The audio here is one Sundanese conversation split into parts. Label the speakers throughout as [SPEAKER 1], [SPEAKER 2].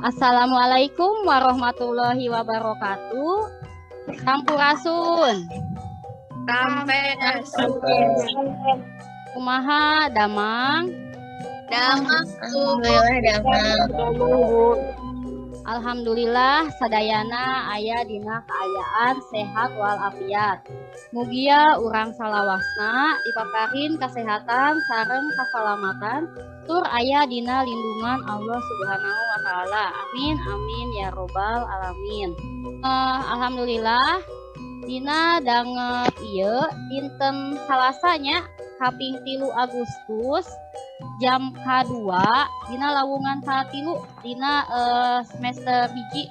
[SPEAKER 1] Assalamualaikum warahmatullahi wabarakatuh. Sampurasun.
[SPEAKER 2] Rampes.
[SPEAKER 1] Kumaha damang?
[SPEAKER 2] Damang, alhamdulillah damang.
[SPEAKER 1] Alhamdulillah sadayana aya dina kaayaan sehat walafiat. Mugia urang salawasna dipaparin kesehatan sareng kasalamatan tur aya dina lindungan Allah Subhanahu wa taala. Amin amin ya robbal alamin. Alhamdulillah dina danget ieu dinten Salasanya kaping 3 Agustus jam K2 dina lawungan K3 dina semester hiji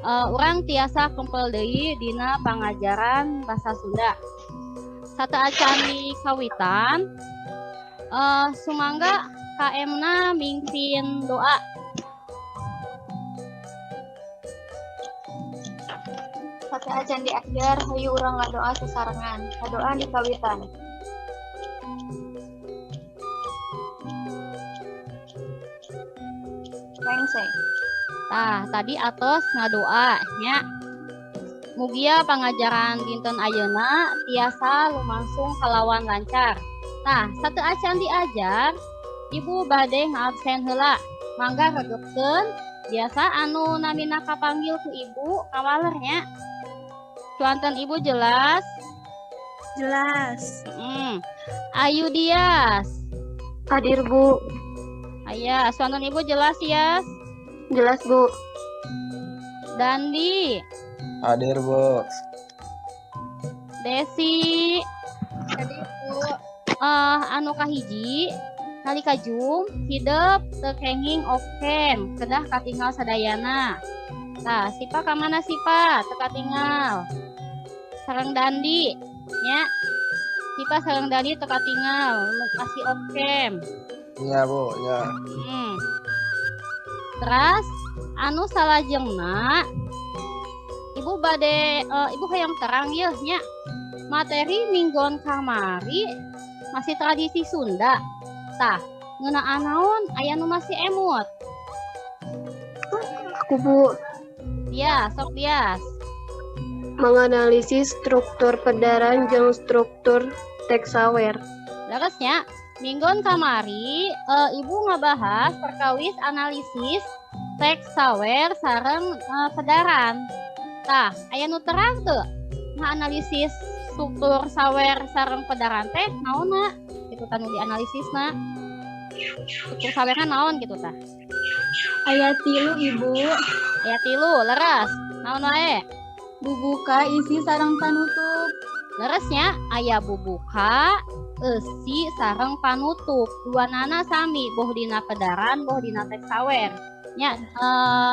[SPEAKER 1] urang tiasa kempel deui dina pangajaran bahasa Sunda. Sateuacan kawitan sumangga KM-na mingpin doa.
[SPEAKER 3] Sateuacan diajar hayu urang ngadoa sasarengan. Ngadoa di kawitan. Rengse.
[SPEAKER 1] Tah, tadi atos ngadoa nya. Mugia pangajaran dinten ayeuna tiasa lumangsung kalawan lancar. Tah, sateuacan diajar, ibu bade ngabsen heula. Mangga regepkeun biasa anu namina kapanggil ku ibu kawaler nya. Cuanten ibu jelas?
[SPEAKER 2] Jelas.
[SPEAKER 1] Ayu Dias.
[SPEAKER 3] Hadir, Bu.
[SPEAKER 1] Aya, cuanten ibu jelas ya?
[SPEAKER 3] Jelas, Bu.
[SPEAKER 1] Dandi.
[SPEAKER 4] Hadir, Bu.
[SPEAKER 1] Desi.
[SPEAKER 3] Hadir, Bu.
[SPEAKER 1] Anu kahiji nalika Jum hidep teu kenging off cam kedah katingal sadayana. Tah, Sipa ka mana Sipa? Teu katingal. Sareng Dandi nya. Sipa sareng Dandi teu katingal, masih off cam.
[SPEAKER 4] Iya, Bu, ya.
[SPEAKER 1] Terus anu salajengna ibu bade ibu hayang terang yeuh nya. Materi minggon kamari masih tradisi Sunda. Tah, ngeunaan naon aya nu masih emut?
[SPEAKER 5] Aku, Bu.
[SPEAKER 1] Ya, sok bias.
[SPEAKER 5] Menganalisis struktur pedaran jeung struktur teks sawer.
[SPEAKER 1] Leres nya, minggon kamari ibu ngabahas perkawis analisis teks sawer sareng pedaran. Tah, aya nu terang teu? Analisis struktur sawer sareng pedaran teh naonna? Gitu tah nu dianalisisna. Struktur sawerna naon gitu tah?
[SPEAKER 3] Aya 3, Ibu.
[SPEAKER 1] Aya 3, leres. Naon wae?
[SPEAKER 3] Bubuka, isi sareng panutup.
[SPEAKER 1] Leresnya aya bubuka, eusi sareng panutup. Dua nana sami boh dina pedaran boh dina teks sawer. Nya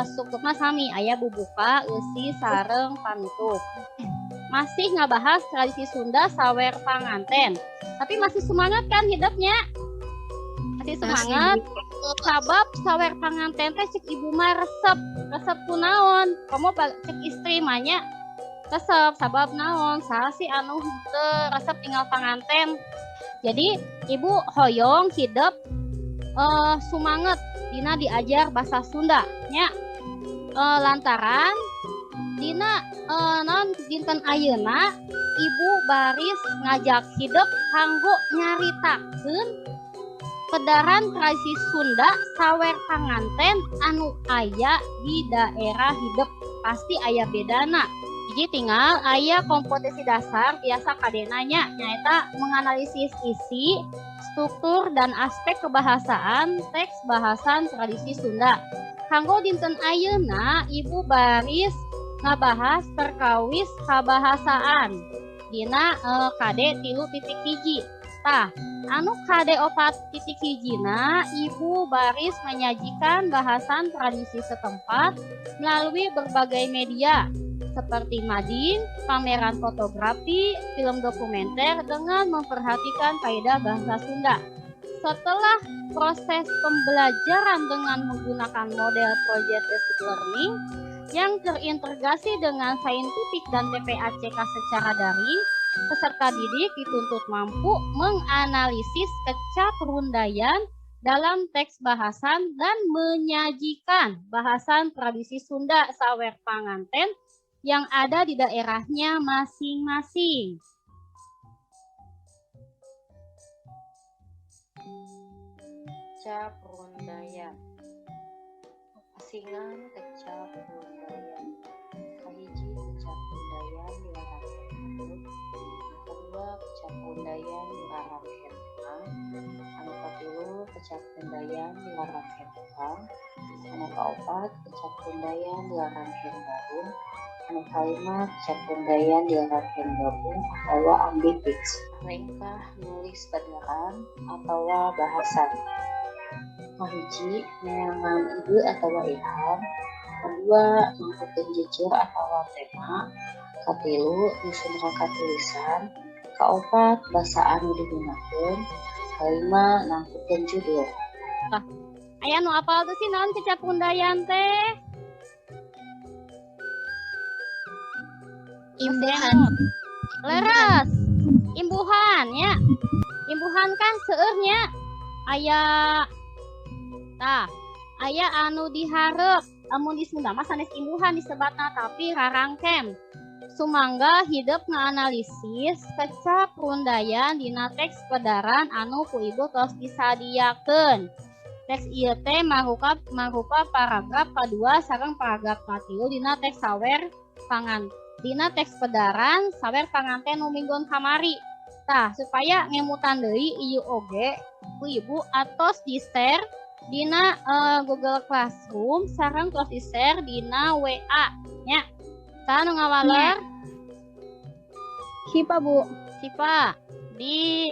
[SPEAKER 1] strukturna sami aya bubuka, eusi sareng panutup. Masih ngabahas tradisi Sunda sawer panganten. Tapi masih semangat kan hidupnya? Masih semangat. Sabab sawer panganten teh cek ibu mah resep. Resep ku naon? Komo cek istri mah nya resep sabab naon? Saha sih anu henteu resep tinggal panganten. Jadi ibu hoyong hidep sumanget dina diajar bahasa Sunda nya. Lantaran dina naon dinten ayeuna ibu baris ngajak hidep kanggo nyaritakeun pedaran tradisi Sunda sawer panganten anu aya di daerah hidep. Pasti aya bedana. Jadi tinggal aya kompetensi dasar biasa kadenanya nyaeta menganalisis isi, struktur dan aspek kebahasaan teks bahasan tradisi Sunda. Kanggo dinten ayeuna ibu baris ngabahas perkawis kabahasaan dina KD 3.1. Tah, anu KD 4.1-na Ibu baris menyajikan bahasan tradisi setempat melalui berbagai media seperti mading, pameran fotografi, film dokumenter dengan memperhatikan kaidah bahasa Sunda. Setelah proses pembelajaran dengan menggunakan model project based learning yang terintegrasi dengan saintifik dan TPACK secara daring, peserta didik dituntut mampu menganalisis kecap rundaian dalam teks bahasan dan menyajikan bahasan tradisi Sunda sawer panganten yang ada di daerahnya masing-masing.
[SPEAKER 6] Kecap rundaian. Asingan kecap rundaian. Kahiji kecap rundaian dilarang hareup. Kedua kecap rundaian dilarang tukang. Anu katilu kecap rundaian dilarang tukang. Anu kaopat kecap rundaian dilarang gabung. Anu kalima kecap rundaian dilarang gabung atawa ambifiks. Lengkah nulis pedaran atawa bahasan. Kahiji neangan ide atawa ilham, kedua nangkukeun jejer atawa tema, katilu nyusun rangka tulisan, kaopat basa anu digunakeun, kalima nangkukeun judul.
[SPEAKER 1] Aya nu apal teu sih naon kecap rundaian teh?
[SPEAKER 2] Imbuhan.
[SPEAKER 1] Leres. Imbuhan ya. Imbuhan kan seueurnya aya tah, aya anu dihareup. Lamun di Sunda mah sanes imbuhan disebatna tapi rarangkem. Sumangga hidep ngaanalisis kecap rundaian dina teks pedaran anu ku ibu tos disadiakeun. Teks ieu teh mangrupa paragraf kadua sareng paragraf katilu dina teks sawer pangan. Dina teks pedaran sawer panganten nu minggon kamari. Tah, supaya ngemutan deui ieu oge ku ibu atos di-share dina Google Classroom sareng tos di-share dina WA nya. Saha nu ngawaler?
[SPEAKER 5] Sipa, Bu.
[SPEAKER 1] Sipa di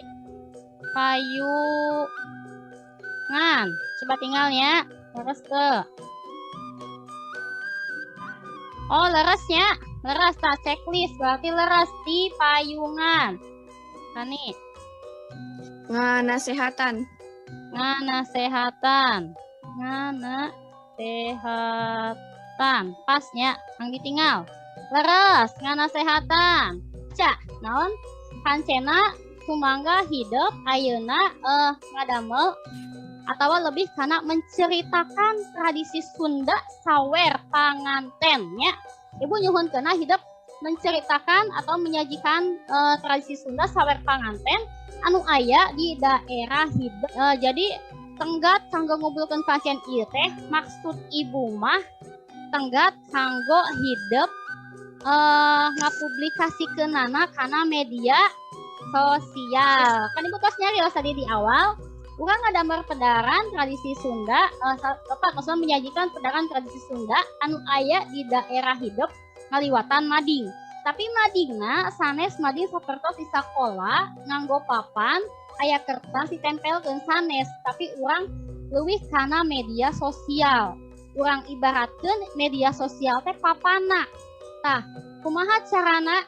[SPEAKER 1] payungan. Coba tinggalnya. Leres teu? Oh, leresnya. Leres tak checklist berarti leres di payungan. Tani.
[SPEAKER 2] Nganasehatan.
[SPEAKER 1] Nganasehatan. Nganasehatan. Pasnya ang ditinggal. Leres nganasehatan. Cak, naon? Kancena sumangga hidep ayeuna ngadamel atau lebih karena menceritakan tradisi Sunda sawer panganten nya. Ibu nyuhun kena hidep menceritakan atau menyajikan tradisi Sunda sawer panganten anu aya di daerah hidep. Jadi tenggat kanggo ngumpulkeun pasien ieu teh maksud ibu mah tenggat kanggo hidep ngapublikasikeunana kana media sosial. Kan ibu tos nyarios tadi di awal, urang ngadamel pedaran tradisi Sunda, apa maksudnya menyajikan pedaran tradisi Sunda anu aya di daerah hidep ngaliwatan mading. Tapi madingna sanes mading sapertos di sakola nganggo papan aya kertas ditempelkeun sanes, tapi urang leuwih kana media sosial. Urang ibaratkeun media sosial teh papana. Tah, kumaha carana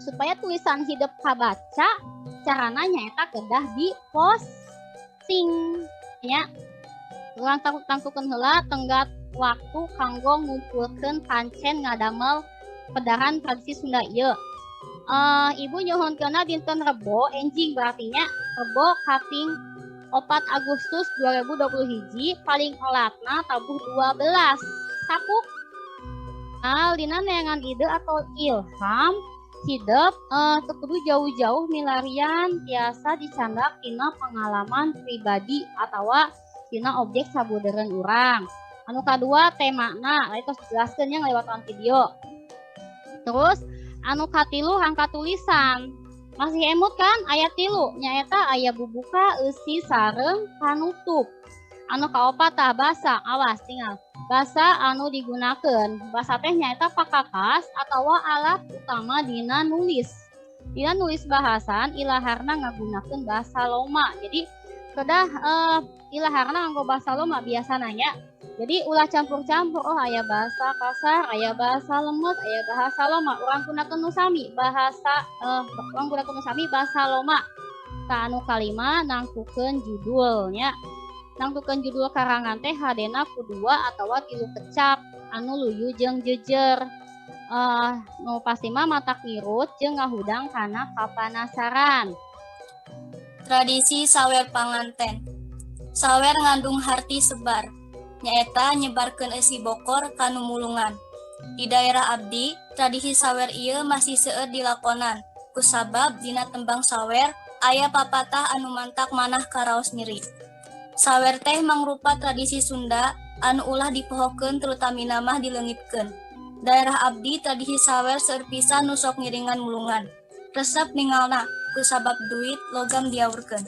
[SPEAKER 1] supaya tulisan hidep kabaca? Carana nyaeta kedah di posting ya. Urang tangtukeun heula tenggat waktu kanggo ngumpulkeun pancen ngadamel pedaran tradisi Sunda ieu. Ibu nyuhunkeunna dinten Rebo enjing berarti nya Rebo kaping 4 Agustus 2021 paling elatna tabuh 12. Sapuk. Nah, dina neangan ide atau ilham hidep teu kudu jauh-jauh milarian tiasa dicandak tina pengalaman pribadi atawa tina objek sabudeureun urang. Anu kadua temana, lain tos dijelaskeun nya ngalewatan video. Terus anu katilu rangka tulisan. Masih emut kan aya tilu nyaeta aya bubuka, eusi sareng panutup. Anu kaopat tah basa, awas tinggal. Basa anu digunakeun, basa teh nyaeta pakakas atawa alat utama dina nulis. Dina nulis bahasan ilaharna ngagunakeun bahasa loma. Jadi kedah ilaharna nganggo bahasa loma biasana nya. Jadi ulah campur-campur, oh aya bahasa kasar, aya bahasa lemes, aya bahasa loma. Urang gunakeun nu sami bahasa urang gunakeun nu sami bahasa loma. Tah anu kalima nangtukeun judulnya. Nangtukeun judul karangan teh hadena ku 2 atawa 3 kecap anu luyu jeung jejer. Nu pasti mah matak ngirut jeung ngahudang kana kapanasaran.
[SPEAKER 7] Tradisi sawer panganten. Sawer ngandung harti sebar, nyaeta nyebarkeun eusi bokor ka nu mulungan. Di daerah abdi, tradisi sawer ieu masih seueur dilakonan, kusabab dina tembang sawer aya papatah anu mantak manah karaos nyeri. Sawer teh mangrupa tradisi Sunda anu ulah dipohokeun terutamina mah dileungitkeun. Daerah abdi tradisi sawer seueur pisan nu sok ngiringan mulungan. Resep ningalna kusabab duit logam diaurkeun.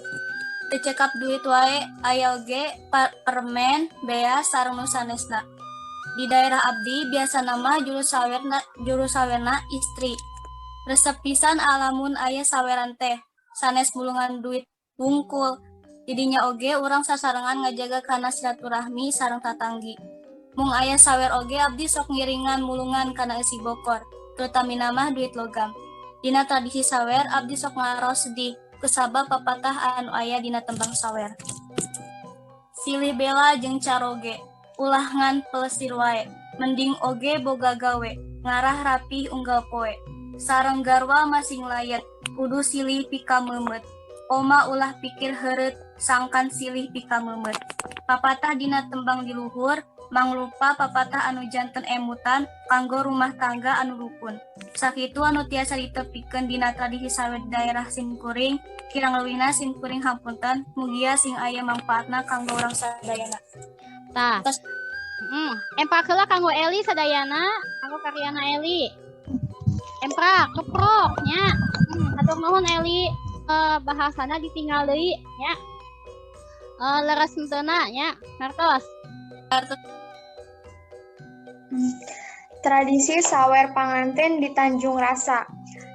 [SPEAKER 7] Teu cekap duit wae aya oge permen, beas sareng nu sanesna. Di daerah abdi biasana mah juru sawerna istri. Resep pisan alamun aya saweran teh, sanes mulungan duit wungkul. Didinya oge urang sasarengan ngajaga kana silaturahmi sareng tatanggi. Mung aya sawer oge abdi sok ngiringan mulungan kana eusi bokor, terutamina mah duit logam. Dina tradisi sawer abdi sok ngaraos sedih kusabab papatah anu aya dina tembang sawer. Silih bela jeung caroge, ulah ngan pelesir wae, mending oge boga gawe, ngarah rapih unggal poe. Sareng garwa masing layet, kudu silih pikameumeut. Oma ulah pikir heureut, sangkan silih pikameumeut. Papatah dina tembang di luhur, mangrupa papatah anu janten emutan kanggo rumah tangga anu rukun. Sakitu anu tiasa ditepikeun dina tradisi sawer di daerah simkuring, kirang leuwihna simkuring hapunten, mugia sing aya mangpaatna kanggo urang sadayana.
[SPEAKER 1] Tah. Emprak heula kanggo Eli sadayana, kanggo karyana Eli. Emprak, keprok nya. Hatur nuhun Eli. Bahasana ditinggal deui nya. Leres henteuna nya, ngartos.
[SPEAKER 8] Tradisi sawer panganten di Tanjung Rasa.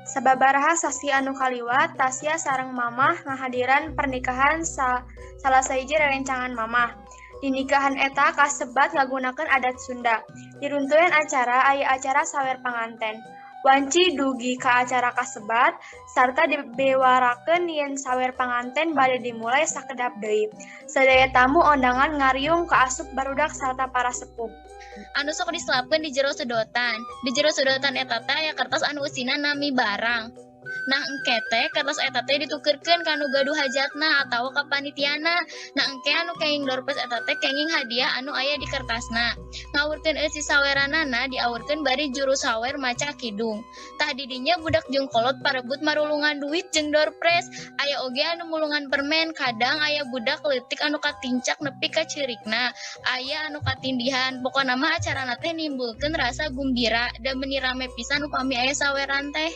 [SPEAKER 8] Sababaraha sasi anu kaliwat, Tasya sareng mamah ngahadiran pernikahan salah sahiji rerencangan mamah. Di nikahan eta kasebat ngagunakeun adat Sunda. Di runtuyan acara aya acara sawer panganten. Wanci dugi ka acara kasebat sarta dibewarakeun yen sawer panganten bade dimulai sakedap deui. Sadaya tamu ondangan ngariung kaasup barudak sarta para sepuh.
[SPEAKER 2] Anu sok diselapkeun di jero sedotan. Di jero sedotan eta teh aya kertas anu eusina nami barang. Nah engke teh kertas eta teh ditukeurkeun ka nu gaduh hajatna atawa ka panitiana. Nah engke anu kenging doorprize eta teh kenging hadiah anu aya di kertasna. Ngawurkeun eusi saweranana diawurkeun bari juru sawer maca kidung. Tah di dinya budak jeung kolot parebut marulungan duit jeung doorprize. Aya oge anu mulungan permen, kadang aya budak leutik anu katincak nepi ka ceurikna. Aya anu katindihan. Pokona mah acarana teh nimbulkeun rasa gumbira da meuni rame pisan upami aya saweran teh.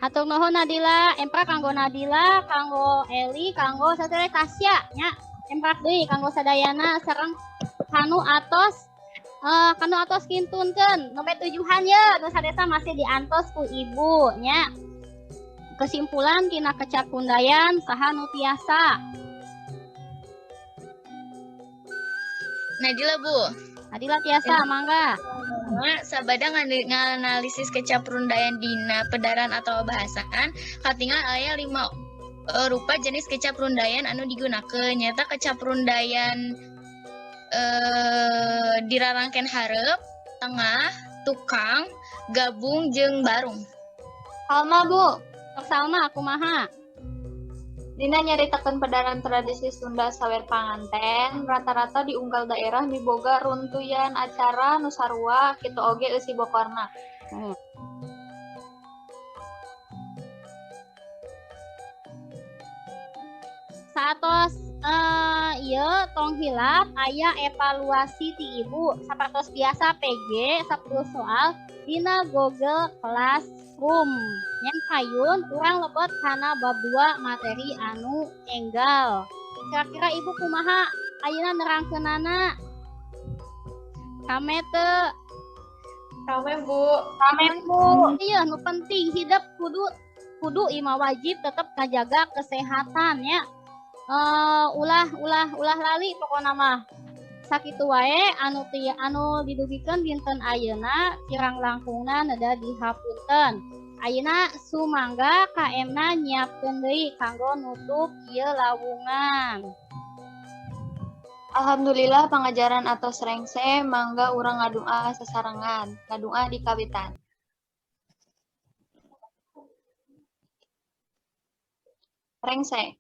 [SPEAKER 1] Hatur nuhun Nadila, emprak kanggo Nadila, kanggo Eli, kanggo sateureun Tasya nya. Emprak deui kanggo sadayana sareng kanu atos kintunkeun nembe tujuhan ye nu sadesa masih diantos ku ibu nya. Kesimpulan tina kecap pundayan saha nu tiasa?
[SPEAKER 2] Nadila Bu.
[SPEAKER 1] Nadila tiasa mangga.
[SPEAKER 2] Sabada nganalisis kecap rundayan dina pedaran atau bahasaan katingal aya 5 rupa jenis kecap rundayan anu digunakeun nyata kecap rundayan dirarangken hareup, tengah, tukang, gabung jeung barung.
[SPEAKER 3] Salma Bu.
[SPEAKER 1] Sok Salma kumaha?
[SPEAKER 3] Dina nyaritakeun pedaran tradisi Sunda sawer panganten, rata-rata di unggal daerah miboga runtuyan acara nu sarua kitu oge eusi bokorna.
[SPEAKER 1] Saatos ieu tong hilap aya evaluasi ti ibu sapertos biasa PG 10 soal dina Google Classroom. Nyen payun urang lebet kana bab 2 materi anu enggal. Kira-kira ibu kumaha ayeuna nerangkeunana? Kame teu
[SPEAKER 8] Rame, Bu.
[SPEAKER 1] Rame, Bu. Iya, nu penting hidup kudu kudu ima wajib tetap ngajaga kesehatan ya. Ulah ulah ulah lali pokokna mah. Sakitu wae anu ti anu didugikeun dinten ayeuna, kirang langkungna neda dihapunten. Ayeuna sumangga KM-na nyiapkeun deui kanggo nutup ieu lawungan.
[SPEAKER 3] Alhamdulillah, pangajaran atos rengse. Mangga urang ngadua sasarengan. Ngadua dikawitan. Rengse.